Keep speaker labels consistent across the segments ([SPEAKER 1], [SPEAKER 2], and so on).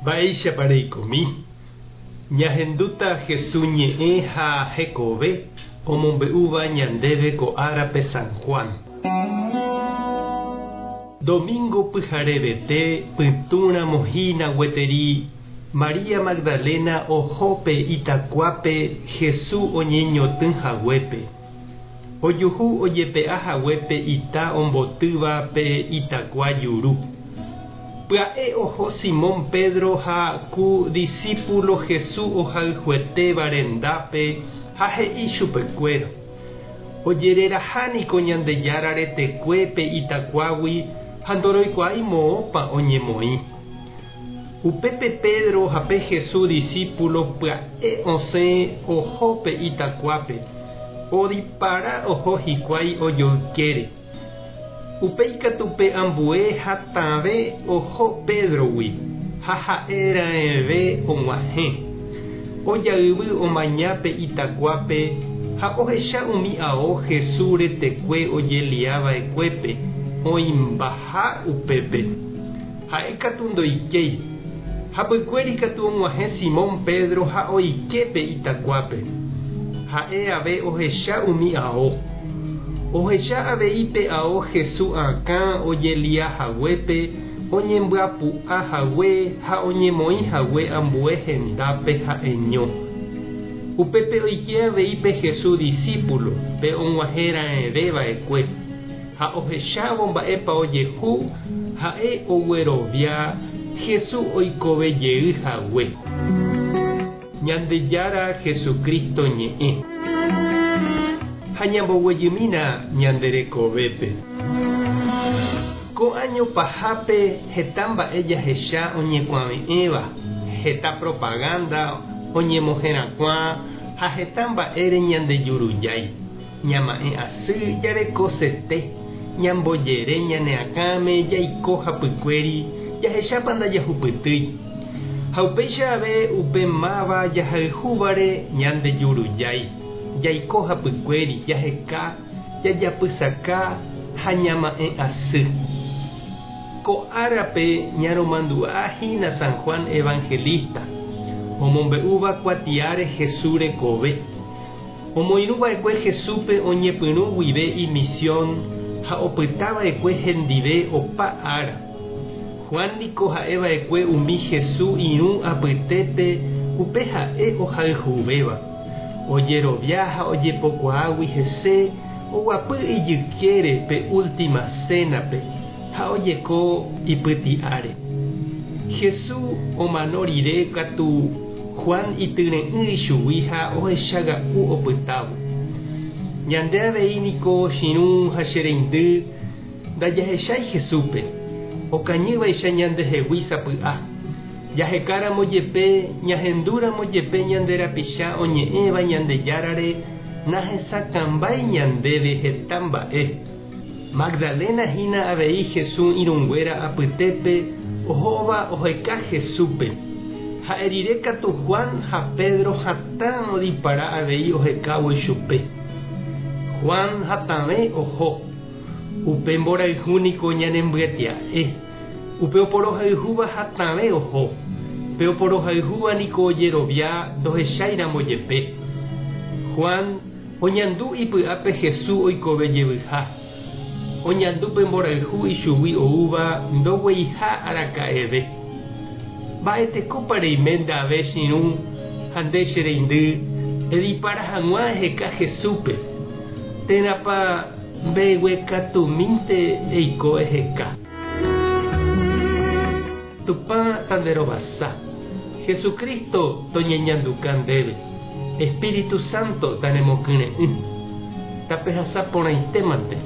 [SPEAKER 1] Mba'éichapa reikomi? Ñahendúta Hesu ñe'ẽ ha hekove omombe'úva ñandéve ko árape San Juan. Domingo pyharevete pytũramo hína gueteri María Magdalena oho pe itakuápe Hesu oñeñotỹ haguépe. Ojuhu ojepe'a hague pe ita ombotýva pe itakua juru. Pya'e oho Simón Pedro ha ku disípulo Jesús ohayhuetéva rendápe ha he'i chupekuéra, Ojereraha niko Ñandejára retekue pe itakuágui ha ndoroikuaái moõpa oñemoĩ. Upépe Pedro ha pe Jesús disípulo pya'e osẽ oho pe itakuápe, odipara oho hikuái ojoykére. Upéi katu pe ambue hatãve oho Pédrogui ha ha'e raẽve og̃uahẽ. Ojayvy omaña pe itakuápe ha ohecha umi ao Jesús retekue ojelia va'ekuépe oĩmbaha upépe. Ha'e katu ndoikéi. Hapykuéri katu og̃uahẽ Simón Pedro ha oike pe itakuápe. Ha'e ave ohecha umi ao. Ohecha avei pe ao Hesu akã ojelia haguépe oñembyapu'a hague ha oñemoĩ hague ambue hendápe ha'eño. Upépe oike avei pe Hesu disípulo, pe og̃uahẽ raẽve va'ekue. Ha ohechávo mba'épa ojehu, ha'e oguerovia Jesús oikove jey hague. Ñandejára Jesucristo ñe'ẽ. Ha ñamboguejymína ñande rekovépe. Ko áño pahápe heta mba'e jahecha oñekuave'ẽva, heta propaganda oñemoherakuã ha heta mba'ére ñandejurujái. Ñama'ẽ asy jarekosete, ñambojere ñane akãme jaiko hapykuéri jahechápa ndajahupytýi. Ha upéicha ave upe máva jahayhúvare ñandejurujái, jaiko hapykuéri, jaheka, jajapysaka ha ñama'ẽ asy. Ko árape ñaromandu'a hína San Juan Evangelista, omombe'úva kuatiáre Jesús rekove. Omoirũ va'ekue Jesúspe oñepyrũ guive imisión ha opyta va'ekue hendive opa ára. Juan niko ha'e va'ekue umi Jesús irũ apytépe upe ha'e ohayhuvéva. Ojerovia ha ojepokuaágui hese oguapy ijykére pe última sénape ha ojeko ipyti'áre. Jesús omano rire katu Juan ityre'ỹ ichugui ha ohechaga'u opytávo. Ñande avei niko chirũ ha che reindy ndajahechái Jesúspe, okañývaicha ñandehegui sapy'a. Jahekáramo jepe, ñahendúramo jepe ñande rapicha oñe'ẽva Ñandejárare nahesakãmbái ñandéve heta mba'e. Magdalena hína avei Jesús irũnguéra apytépe ohóva oheka Jesúspe. Ha'e rire katu Juan ha Pedro hatã odipara avei ohekávo ichupe. Juan hatãve oho. Upe mborayhu niko ñanembyetia'e. Upe oporohayhúva hatãve oho. Pe oporohayhúva niko ojerovia ndohecháiramo jepe. Juan Oñandu ipy'ápe Hesu oikove jevyha. Oñandu pe mborayhu ichugui oúva ndogueiha araka'eve. Mba'etekópa reime ndave che irũ ha nde che reindy edipara hag̃ua eheka Hesúpe, térãpa mbeguekatumínte eiko eheka. Tupã tanderovasa. Jesucristo toñeñanduka ndéve. Espíritu Santo tanemokyre'ỹ. Tapehasa porãitémante.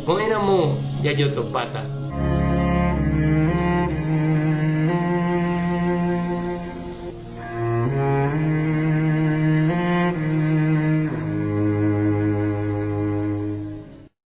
[SPEAKER 1] Ko'ẽramo jajotopáta.